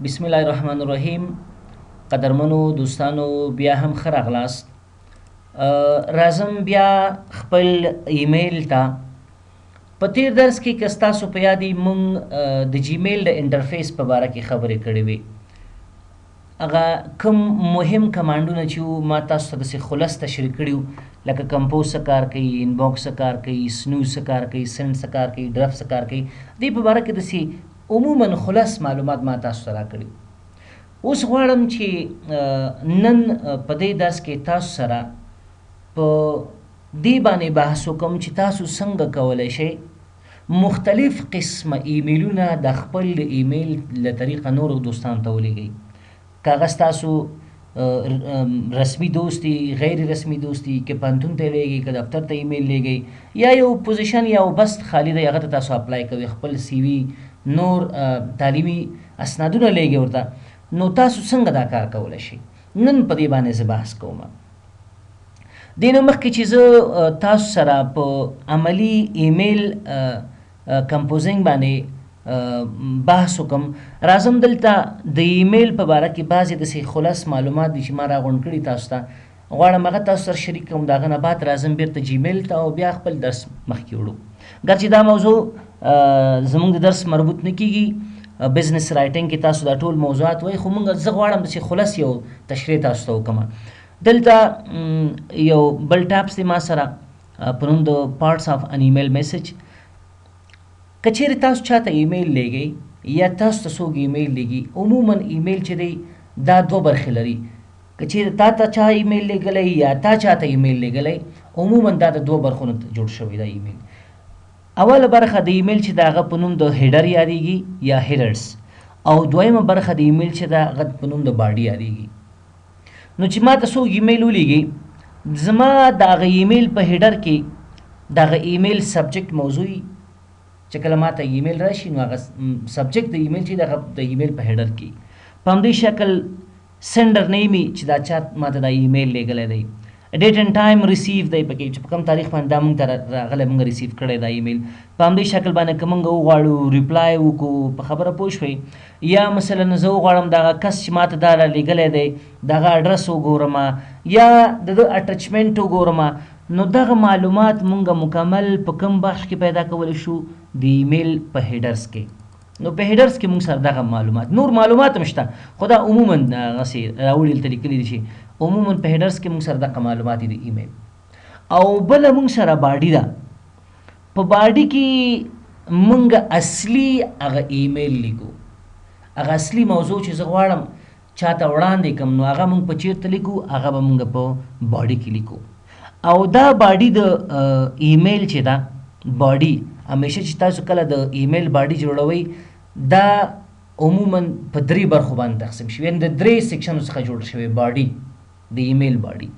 بسم الله الرحمن الرحیم. قدرمنو دوستانو، بیا هم ښه راغلاست. راځم بیا خپل ایمیل ته. په تیر درس کې که ستاسو په یاد مونږ د جیمیل د interface په باره کې خبرې کړې وې، هغه کوم مهم command ونه چې وو ما تاسو ته داسې خلص تشریح کړي وو، لکه compose څه کار کوي، inbox څه کار کوي، snooze څه کار کوي، send څه کار کوي، draft څه کار کوي. دې په باره کې داسې عموما خلص معلومات ما تاسو ته راکړي. اوس غواړم چې نن په دې درس کې تاسو سره په دې باندې بحث وکم چې تاسو څنګه کولی شئ مختلف قسمه ایمیلونه د خپل ایمیل له طریقه نورو دوستانو ته ولیږئ، که هغه ستاسو رسمي دوست وي، غیر رسمي دوست وي، که پوهنتون ته لیږئ، که دفتر ته ایمیل لیږئ، یا یو position یا یو بست خالی دی هغه ته تاسو apply کوئ، خپل CV نور تعلیمي اسنادونه لیږئ ورته، نو تاسو څنګه دا کار کولی شئ؟ نن په دې باندې زه بحث کوم. دې نه مخکې چې زه تاسو سره په عملی email composing باندې بحث وکم، راځم دلته د ایمیل په باره کې بعضې داسې خلاص معلومات دي چې ما راغونډ کړي تاسو ته، غواړم هغه تاسو سره شریک کړم. د هغه نه بعد راځم بیرته جیمیل ته او بیا خپل درس مخکې وړو. ګرچې دا موضوع زموږ د درس مربوط نه کیږي، business writing کې تاسو دا ټول موضوعات وایي، خو مونږ زه غواړم داسې خلاص یو تشریح تاسو ته وکړم. دلته یو بل tabs دی ما سره په نوم د parts of an email message. که چیرې تاسو چاته ایمیل لیږئ یا تاسو ته څوک ایمیل لیږي، عموما ایمیل چې دی دا دوه برخې لري. که چیرې تا ته چا ایمیل لیږلی یا تا چاته ایمیل لیږلی، عموما دا د دوه برخو نه جوړ شوی دا ایمیل. اوله برخه د ایمیل چې د هغه په نوم د header یادېږي یا headers، او دویمه برخه د ایمیل چې د هغه په نوم د body یادېږي. نو چې ما ته څوک ایمیل ولیږي، زما د هغه ایمیل په header کې د هغه email subject موضوع، چې کله ما ته ایمیل راشي نو هغه subject د ایمیل چې دغه د ایمیل په header کې، په همدې شکل sender name چې دا چا ما ته دا ایمیل لیږلی دی، date and time receive دی پکې چې په کوم تاریخ باندې دا مونږ ته راغلی، مونږ receive کړی دا ایمیل. په همدې شکل باندې که مونږ وغواړو reply وکړو، په خبره پوه شوئ، یا مثلا زه وغواړم دغه کس چې ما ته دا رالیږلی دی دغه اډرس وګورم یا د ده attachment وګورم، نو دغه معلومات مونږ مکمل په کوم بخش کې پیدا کولی شو؟ د ایمیل په headers کې. نو په headers کې مونږ سره دغه معلومات، نور معلومات هم شته، خو دا عموما هغسې راوړي دلته لیکلي دي چې عموما په headers کې مونږ سره دغه معلومات دي د ایمیل. او بله مونږ سره body ده. په body کې مونږ اصلي هغه ایمیل لیکو، هغه اصلي موضوع چې زه غواړم چاته وړاندې کړم، نو هغه مونږ په چیرته لیکو؟ هغه به مونږ په body کې لیکو. او دا body د ایمیل چې ده body، همیشه چې تاسو کله د email body جوړوئ دا عموما په درې برخو باندې تقسیم شوی، یعنې د درې section څخه جوړ شوی body د email body.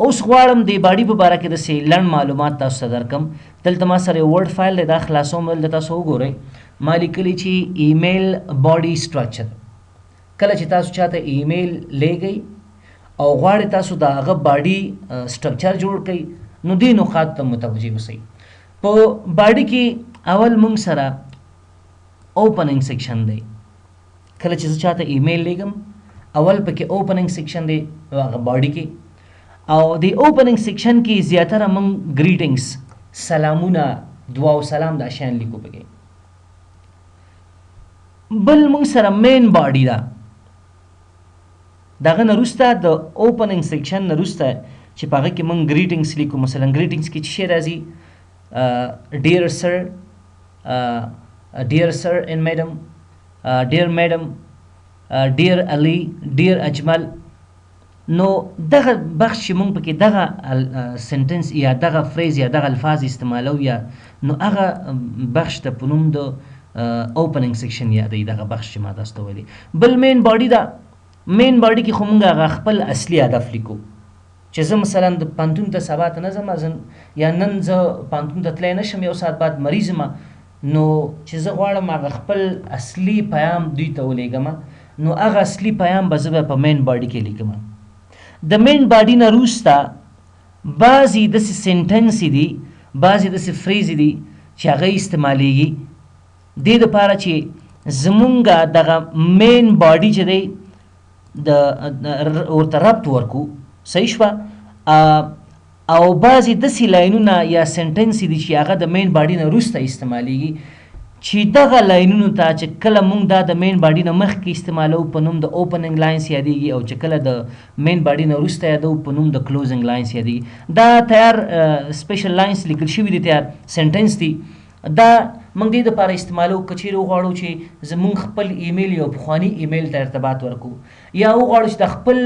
اوس غواړم د body په باره کې داسې لنډ معلومات تاسو ته درکړم. دلته ما سره یو Word file دی، دا خلاصوم، دلته تاسو وګورئ. ما لیکلي چې email body structure. کله چې تاسو چاته ایمیل لیږئ او غواړئ تاسو د هغه body structure جوړ کړئ، نو دې نقاط ته متوجه اوسئ. په body کې اول مونږ سره opening section دی. کله چې زه چاته ایمیل لیږم اول پکې opening section دی هغه body کې، او د opening section کې زیاتره مونږ greetings، سلامونه، دعا او سلام دا شیان لیکو پکې. بل مونږ سره main body ده. دغه نه وروسته د opening section نه وروسته چې په هغه کې مونږ greetings لیکو، مثلا greetings کې څه شی راځي؟ Dear sir, dear sir and madam, dear madam, dear Ali, dear Ajmal. نو دغه بخش چې مونږ پکې دغه sentence یا دغه phrase یا دغه الفاظ استعمالو یا، نو هغه بخش ته په نوم د opening section یادوي، دغه بخش چې ما تاسو ته ویلي. بل main body ده. main body کې خو مونږ هغه خپل اصلي هدف لیکو چې زه مثلا د پوهنتون ته سبا ته نه ځم یا نن زه پوهنتون ته تللی نه شم، یو ساعت بعد مریض یم، نو چې زه غواړم هغه خپل اصلي پیام دوی ته ولیږم، نو هغه اصلي پیام به زه به په main body کې لیکم. د main body نه وروسته بعضې داسې sentence دي، بعضې داسې phrase دي چې هغه استعمالیږي دې دپاره چې زمونږ دغه main body چې دی د ورته ربط ورکو. صحیح شوه؟ او بعضې داسې لاینونه یا sentence دي چې هغه د main body نه وروسته استعمالیږي، چې دغه لاینونو ته چې کله مونږ دا د main body نه مخکې استعمالو په نوم د opening lines یادېږي، او چې کله د main body نه وروسته یادو په نوم د closing lines یادېږي. دا تیار special lines لیکل شوي دي، تیار sentence دي. دا موږ دې دپاره استعمالو که چیرې وغواړو چې زموږ خپل ایمیل یو پخواني ایمیل ته ارتباط ورکو، یا وغواړو چې د خپل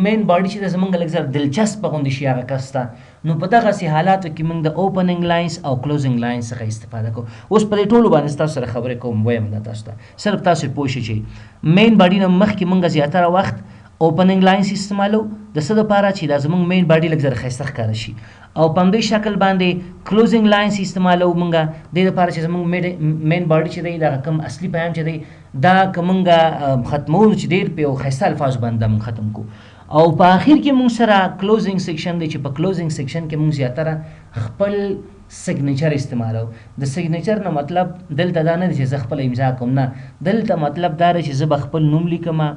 main body چې د زموږ لږ زر دلچسپه غوندې شي هغه کس ته، نو په دغسې حالاتو کې موږ د opening lines او closing lines څخه استفاده کوو. اوس په دې ټولو باندې ستاسو سره خبرې کوم، وایم دا تاسو ته، صرف تاسو پوه شئ چې main body نه مخکې موږ زیاتره وخت opening lines استعمالو، د څه دپاره چې دا زموږ main body لږ زر ښایسته ښکاره شي، او په همدې شکل باندې closing lines استعمالو مونږ دې دپاره چې زموږ main body چې دی دغه کوم اصلي پیام چې دی دا که مونږ ختمو چې ډېر په یو ښایسته الفاظو باندې دا مونږ ختم کړو. او په اخر کې مونږ سره closing section دی چې په closing section کې مونږ زیاتره خپل signature استعمالو. د signature نه مطلب دلته دا نه دی چې زه خپله امضا کوم، نه، دلته مطلب دا دی چې زه به خپل نوم لیکم،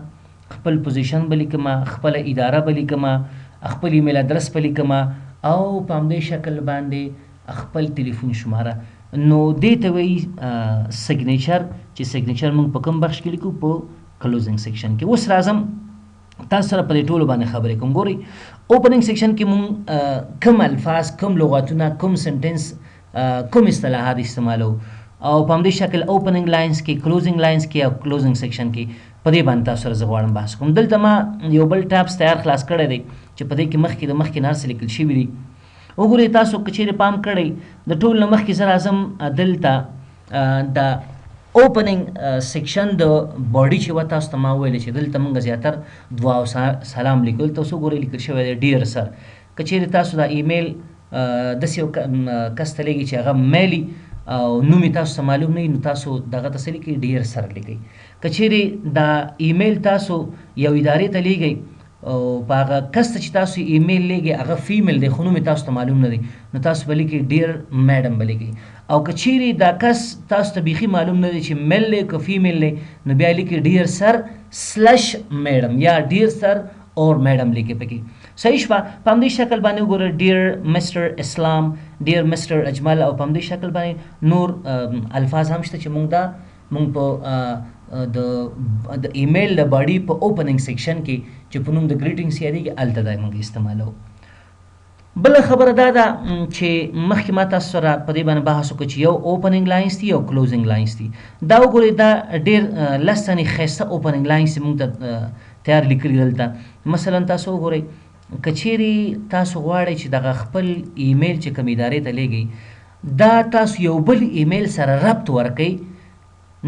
خپل position به لیکم، خپله اداره به لیکم، خپل email address به لیکم، او په همدې شکل باندې خپل تلیفون شماره. نو دې ته وایي signature، چې signature موږ په کوم بخش کې لیکو؟ په closing section کې. اوس راځم تاسو سره په دې ټولو باندې خبرې کوم. ګورئ opening section کې مونږ کوم الفاظ، کوم لغتونه، کوم sentence، کوم اصطلاحات استعمالو، او په همدې شکل opening lines کې، closing lines کې او closing section کې، په دې باندې تاسو سره زه غواړم بحث کوم. دلته ما یو بل tabs تیار خلاص کړی دی چې په دې کې مخکې د مخکې نه هر څه لیکل شوي دي. وګورئ تاسو که چیرې پام کړئ د ټول نه مخکې زه راځم دلته د opening section د body چې وه تاسو ته ما وویل چې دلته موږ زیاتر دعا او سلام لیکو. دلته اوس وګورئ لیکل شوی دی dear sir. که چیرې تاسو دا ایمیل داسې یو کس ته لیږئ چې هغه male او نوم یې تاسو ته معلوم نه وي، نو تاسو دغه ته څه لیکئ؟ dear sir لیکئ. که چیرې دا ایمیل تاسو یو ادارې ته لیږئ او په هغه کس ته چې تاسو ایمیل لیږئ هغه female دی خو نوم یې تاسو ته معلوم نه دی، نو تاسو به لیکئ dear madam به لیکئ. او که چیرې دا کس تاسو ته بیخي معلوم نه دی چې male دی که female دی، نو بیا لیکئ dear sir slash madam یا dear sir or madam لیکئ پکې. صحیح شوه؟ په همدې شکل باندې وګوره dear Mister اسلام، dear Mister اجمل، او په همدې شکل باندې نور الفاظ هم شته چې مونږ دا مونږ په د ایمیل د body په opening section کې چې په نوم د greetings یادېږي هلته دا مونږ استعمالو. بله خبره دا ده چې مخکې ما تاسو سره په دې باندې بحث وکړ چې یو opening lines دي یو closing lines دي. دا وګورئ دا ډېر لس ثانیې ښایسته opening lines مونږ ته تیار لیکلي دلته. مثلا تاسو وګورئ که چیرې تاسو غواړئ چې دغه خپل ایمیل چې کوم ادارې ته لیږئ دا تاسو یو بل ایمیل سره ربط ورکئ،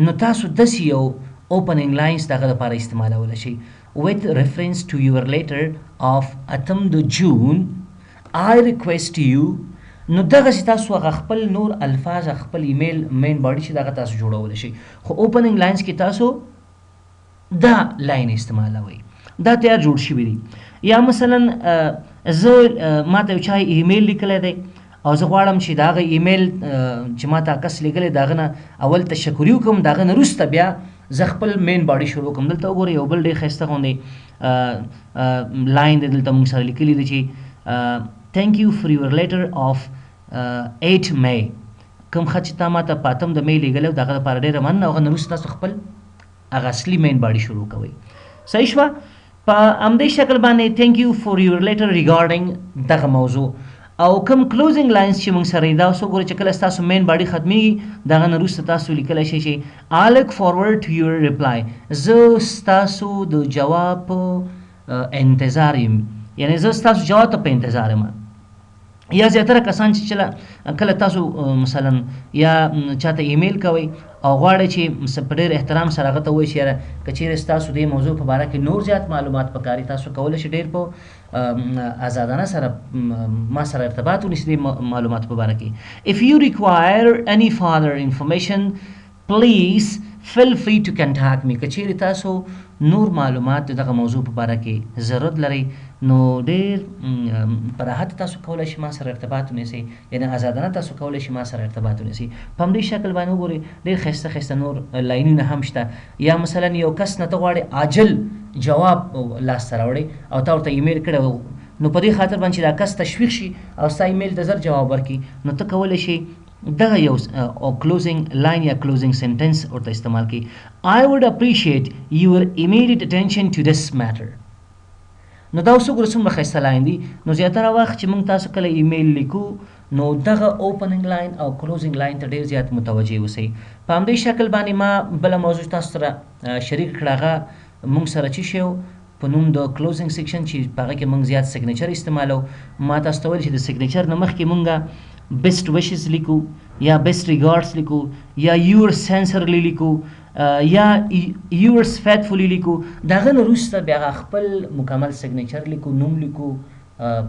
نو تاسو داسې یو opening lines دغه لپاره استعمالولی شئ. With reference to your letter of اتم د June I request you. نو دغسې تاسو هغه خپل نور الفاظ خپل email main body چې دغه تاسو جوړولی شئ، خو opening lines کې تاسو دا line استعمالوئ. دا تیار جوړ شوي دي. یا مثلا زه ما ته یو چا ایمیل لیکلی دی او زه غواړم چې د هغه ایمیل چې ما ته کس لیکلی د هغه نه اول تشکري وکړم، د هغه نه وروسته بیا زه خپل main body شروع کړم. دلته وګورئ یو بل ډېر ښایسته غوندې line دی دلته موږ سره لیکلی دی چې thank you for your letter of 8 May. کوم خط چې تا ما ته په اتم د می لیږلی و د هغه لپاره ډېره مننه، او هغه نه وروسته تاسو خپل هغه اصلي main body شروع کوئ. صحیح شوه؟ په همدې شکل باندې thank you for your letter regarding دغه موضوع او کوم closing lines چې موږ سره دا اوس وګورئ چې کله ستاسو main body ختمیږي د هغه نه وروسته تاسو لیکلی شئ چې I look forward to your reply. زه ستاسو د جواب په انتظار یم، یعنی زه ستاسو جواب ته په انتظار یم. یا زیاتره کسان چې کله تاسو مثلا یا چاته ایمیل کوئ او غواړئ چې په ډېر احترام سره هغه ته ووایئ چې یاره که چیرې ستاسو دې موضوع په باره کې نور زیات معلومات پکار دي تاسو کولی شئ ډېر په آزادانه سره ما سره ارتباط ونیسئ دې معلوماتو په باره کې. If you require any further information please Feel free to contact me، که چیرې تاسو نور معلومات د دغه موضوع په باره کې ضرورت لرئ نو ډیر په راحت تاسو کولای شئ ما سره ارتباط ونیسئ، یعنی آزادانه تاسو کولای شئ ما سره ارتباط ونیسئ. په همدې شکل باندې وګورئ، ډیر ښایسته ښایسته نور لاینونه هم شته. یا مثلا یو کس نه ته غواړې عاجل جواب لاسته راوړې او تا ورته ایمیل کړی، نو په دې خاطر باندې چې دا کس تشویق شي او ستا ایمیل ته زر جواب ورکړي، نو ته کولی شې دغه یو closing line یا closing sentence ورته استعمال کړي: I would appreciate your immediate attention to this matter. نو دا اوس وګوره څومره ښایسته line دی. نو زیاتره وخت چې موږ تاسو کله ایمیل لیکو، نو دغه opening line او closing line ته ډیر زیات متوجه اوسئ. په همدې شکل باندې ما بله موضوع تاسو سره شریک کړه، هغه موږ سره چې شی په نوم د closing section، چې په هغه کې موږ زیات signature استعمالو. ما تاسو ته ویل چې د signature نه مخکې موږ best wishes لیکو یا best regards لیکو یا yours sincerely لیکو یا yours faithfully لیکو. د هغه نه وروسته بیا خپل مکمل signature لیکو، نوم لیکو،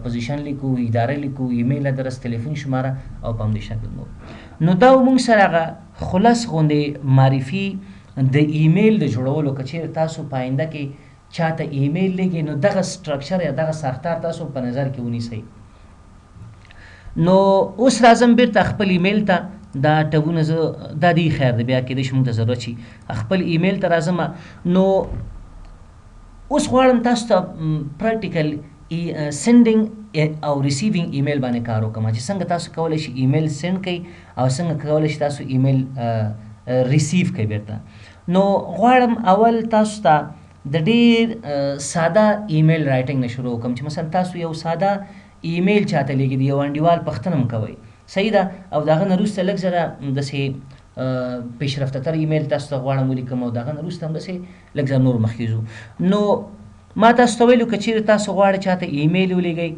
position لیکو، اداره لیکو، ایمیل ادرس، تلیفون شماره او په همدې شکل نور. نو دا موږ سره هغه خلاص غوندې معرفي د ایمیل د جوړولو. که چیرې تاسو په آینده کې چاته ایمیل لیږئ، نو دغه structure یا دغه ساختار تاسو په نظر کې ونیسئ. نو اوس راځم بیرته خپل ایمیل ته. دا ټبونه زه دا دی، خیر دی، بیا کېدای شي موږ ته ضرورت شي. خپل ایمیل ته راځم. نو اوس غواړم تاسو ته practical sending او receiving email باندې کار وکړم، چې څنګه تاسو کولی شئ ایمیل send کړئ او څنګه کولی شئ تاسو ایمیل receive کړئ بیرته. نو غواړم اول تاسو ته د ډیر ساده email writing نه شروع وکړم، چې مثلا تاسو یو ساده ایمیل چاته لیږئ، د یو انډیوال پوښتنه هم کوئ، صحیح ده، او د هغه نه وروسته لږ ذره داسې پیشرفته تر ایمیل تاسو ته غواړم ولیکم، او د هغه نه وروسته هم داسې لږ ذره نور مخکې ځو. نو ما تاسو ته ویلو، که چیرې تاسو غواړئ چاته ایمیل ولیږئ،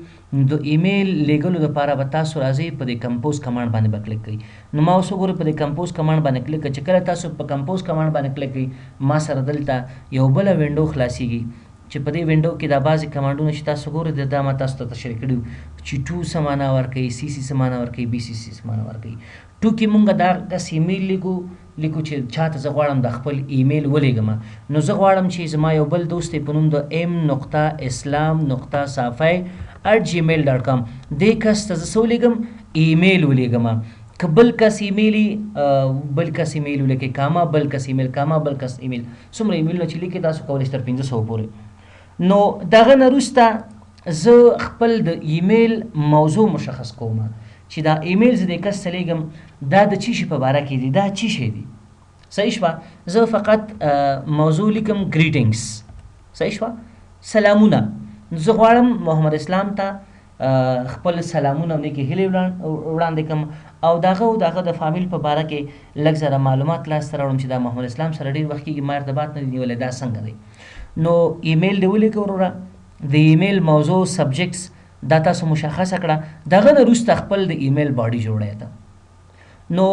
د ایمیل لیږلو لپاره به تاسو راځئ په دې compose command باندې به کلیک کړئ. نو ما اوس وګورئ، په دې compose command باندې کلیک کړئ. چې کله تاسو په compose command باندې کلیک کړئ، ما سره دلته یو بله window خلاصیږي، چې په دې window کې دا بعضې command ونه چې تاسو ګورئ، دا ما تاسو ته تشریح کړي چې to څه معنا ورکوي، CC څه معنا ورکوي، BCC څه معنا ورکوي. to کې مونږ دا داسې ایمیل لیکو چې چاته زه غواړم د خپل ایمیل ولیږم. نو زه غواړم چې زما یو بل دوست دی په نوم د m.islam.safai@gmail.com، دې کس ته زه څه ولیږم؟ ایمیل ولیږم. که بل کس ایمیلی، بل کس ایمیل ولیکي، کاما، بل کس ایمیل، کاما، بل کس ایمیل، څومره ایمیلونه چې لیکي تاسو کولی شئ تر 500 پورې. نو دغه نه وروسته زه خپل د ایمیل موضوع مشخص کوم، چې دا ایمیل زه دې کس ته لیږم دا د چی شي په باره کې دی، دا چی شی دی. صحیح شوه؟ زه فقط موضوع لیکم greetings. صحیح شوه؟ سلامونه. زه غواړم محمد اسلام ته خپل سلامونه او نیکې هیلې وړاندې کړم او د هغه او د هغه د فامیل په باره کې لږ ذره معلومات لاسته راوړم، چې دا محمد اسلام سره ډېر وخت کېږي ما ارتباط نه دی نیولی، دا څنګه دی. نو ایمیل دې ولیکه وروره، د ایمیل موضوع، subjects دا تاسو مشخصه کړه. دغه نه وروسته خپل د ایمیل body جوړی ته. نو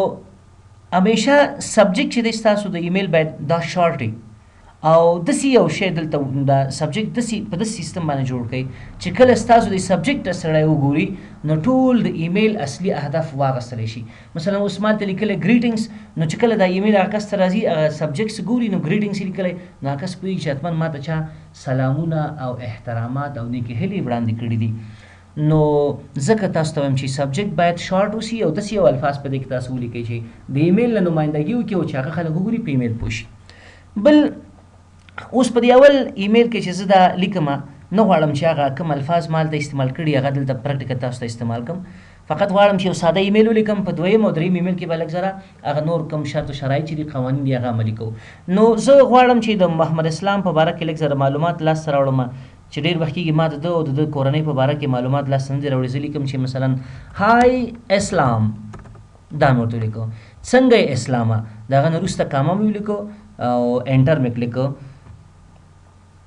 همیشه subject چې دی ستاسو د ایمیل باید دا شارټ وي او داسې یو شی دلته دا subject داسې په داسې سیستم باندې جوړ کړئ چې کله ستاسو د subject ته سړی وګوري، نو ټول د ایمیل اصلي اهداف واغستلی شي. مثلا اوس ما ته لیکلی greetings، نو چې کله دا ایمیل هغه کس ته راځي، هغه subjects ګوري، نو greetings یې لیکلی، نو هغه کس پوهېږي چې حتما ما ته چا سلامونه او احترامات او نیکې هیلې وړاندې کړي دي. نو ځکه تاسو ته وایم چې subject باید شارټ اوسي او داسې یو الفاظ په دې کې تاسو ولیکئ چې د ایمیل له نمایندګي وکړي او چې هغه خلک وګوري په ایمیل پوه شي. بل اوس په دې اول ایمیل کې چې زه دا لیکم، نه غواړم چې هغه کوم الفاظ ما هلته استعمال کړي هغه دلته practical تاسو ته استعمال کړم. فقط غواړم چې یو ساده ایمیل ولیکم. په دویم او دریم ایمیل کې به لږ ذره هغه نور کوم شرط او شرایط چې دي، قوانین دي، هغه عملي کوو. نو زه غواړم چې د محمد اسلام په باره کې لږ ذره معلومات لاسته راوړم، چې ډېر وخت کېږي ما د ده او د ده کورنۍ په باره کې معلومات لاسته نه دي راوړي. زه لیکم چې مثلا Hi اسلام، دا مې ورته ولیکو، څنګه یې اسلامه. د هغه نه وروسته کامه مې ولیکو او enter مې کلیک کړو.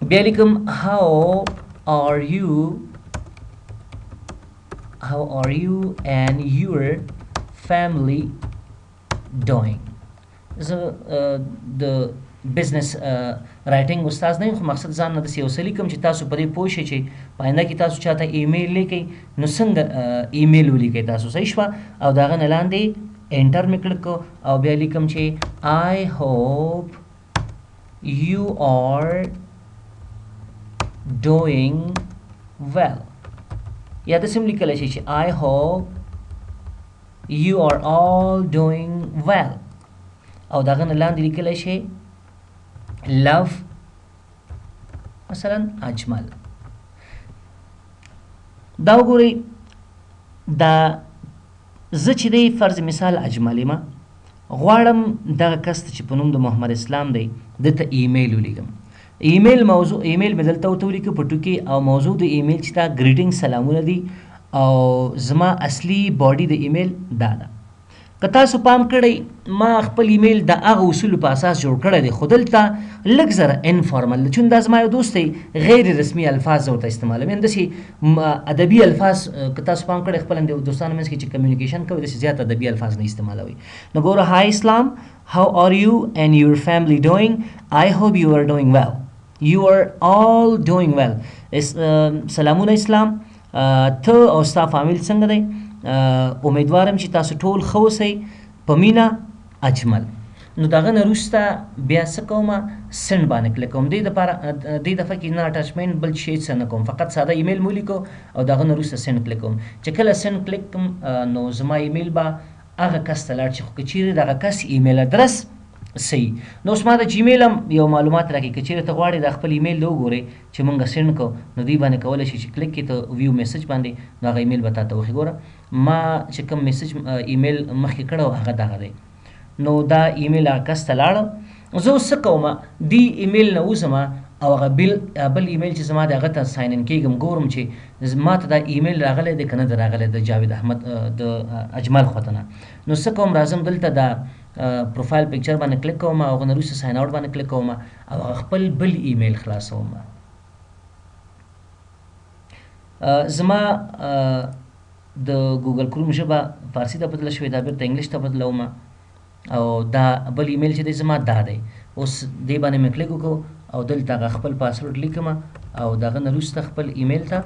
بیا لیکم how are you and your family doing. زه د business writing استاد نه یم، خو مقصد ځان نه داسې یو څه لیکم چې تاسو په دې پوه شئ چې په آینده کې تاسو چاته ایمیل لیکئ نو څنګه ایمیل ولیکئ تاسو. صحیح شوه؟ او د هغه نه لاندې enter مې کلیک کو او بیا لیکم چې I hope you are doing well، یا داسې هم لیکلی شئ چې I hope you are all doing well، او د هغه نه لاندې لیکلی شئ love مثلا اجمل. دا وګورئ، دا زه چې دی فرض مثال اجمل یم، غواړم دغه کس ته چې په نوم د محمد اسلام دی ده ته ایمیل ولیږم. ایمیل موضوع، ایمیل مې دلته ورته ولیکه په ټکي، او موضوع د ایمیل چې دا greeting سلامونه دي، او زما اصلي body د ایمیل دا ده. که تاسو پام کړئ ما خپل ایمیل د هغه اصولو په اساس جوړ کړی دی، خو دلته لږ زره informal دی، چون دا زما یو دوست دی، غیر رسمي الفاظ زه ورته استعمالوم، یعنې داسې ادبي الفاظ. که تاسو پام کړئ خپل دوستانو منځ کې چې communication کوئ داسې زیات ادبي الفاظ نه استعمالوئ. نو ګوره، Hi Islam, how are you and your family doing? I hope you are doing well, you are all doing well. سلامونه اسلام، ته او ستا فامیل څنګه دی؟ امیدوارم چې تاسو ټول ښه اوسئ. په مینه، اجمل. نو دغه نه وروسته بیا څه کوم؟ send باندې کلیک کوم. دې دپاره دې دفعه کې نه attachment بل شی څه نه کوم، فقط ساده ایمیل مې ولیکو او دغه نه وروسته send کلیک کوم. چې کله send کلیک کوم نو زما ایمیل به هغه کس ته لاړ شي، خو که چیرې دغه کس ایمیل ادرس صحیح. نو اوس ما د جیمیل هم یو معلومات راکړي. که چیرې ته غواړې دا خپل ایمیل له وګورې چې مونږ send کړو، نو دوی باندې کولی شي چې کلیک کړې ته view message باندې، نو هغه ایمیل به تا ته وښي. ګوره، ما چې کوم message ایمیل مخکې کړی هغه دغه دی. نو دا ایمیل هغه کس ته لاړه. زه اوس څه کوم؟ دې ایمیل نه وځم او هغه بل ایمیل چې زما دی هغه ته sign in کېږم، ګورم چې ما ته دا ایمیل راغلی دی که نه دی راغلی د جاوید احمد د اجمل خواته نه. نو څه کوم؟ راځم دلته دا profile picture باندې کلیک کوم او هغه نه وروسته sign out باندې کلیک کوم او هغه خپل بل ایمیل خلاصوم. زما د ګوګل کروم ژبه فارسي ته بدله شوې ده، بېرته انګلیش ته بدلوم، او دا بل ایمیل چې دی زما دا دی. اوس دې باندې مې کلیک وکړو او دلته هغه خپل پاسورډ لیکم او د هغه نه وروسته خپل ایمیل ته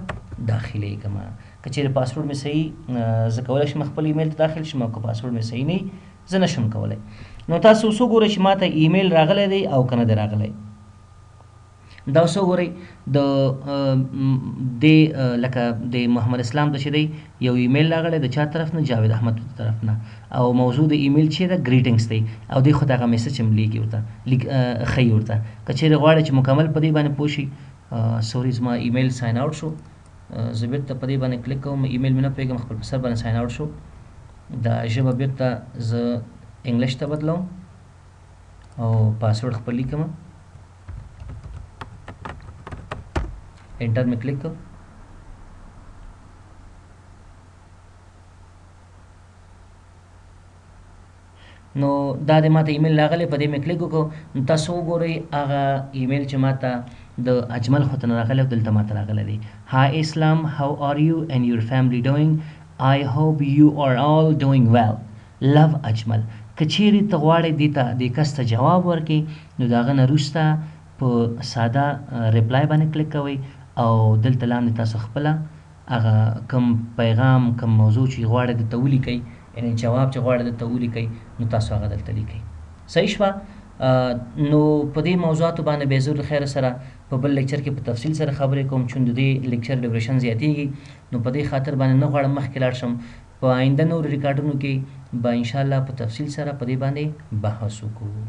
داخلېږم. که چېرې پاسورډ مې صحیح، زه کولی شم خپل ایمیل ته داخل شم، او که پاسورډ مې صحیح نه وي زه نشم کولی. نو تاسو اوس وګورئ چې ما ته ایمیل راغلی دی او که نه دی راغلی. دا اوس وګورئ، د دې لکه د محمد اسلام ته چې دی یو ایمیل راغلی د چا طرف نه؟ جاوید احمد طرف نه، او موضوع د ایمیل چې ده greetings دی، او دی خو دغه message هم لیږي ورته، لیک ښیي ورته. که چېرې غواړئ چې مکمل په دې باندې پوه شي، sorry، زما ایمیل sign out شو، زه بېرته په دې باندې کلیک کوم. ایمیل مې نه پوهېږم، خپل په سر باندې sign out شو. دا ژبه بېرته زه انګلیش ته بدلوم او پاسورډ خپل لیکم، enter مې کلیک کړ. نو دا د ماته ایمیل راغلی، په دې مې کلیک وکړو. نو تاسو وګورئ هغه ایمیل چې ماته د اجمل خواته نه راغلی دلته ماته راغلی دی. Hi Islam, how are you and your family doing? I hope you are all doing well. Love Ajmal. که چیرې ته غواړې دې ته دې کس ته جواب ورکړې، نو د هغه نه وروسته په ساده reply باندې کلیک کوئ او دلته لاندې تاسو خپله هغه کوم پیغام کوم موضوع چې غواړئ درته ولیکئ، یعنې جواب چې غواړئ درته ولیکئ، نو تاسو هغه دلته لیکئ. صحیح شوه؟ نو په دې موضوعاتو باندې به زه خیر سره په بل لیکچر کې په تفصیل سره خبرې کوم، چون د دې لیکچر duration زیاتیږي، نو په دې خاطر باندې نه غواړم مخکې لاړ شم. په آینده نورو ریکارډونو کې به انشاءالله په تفصیل سره په دې باندې بحث وکړو.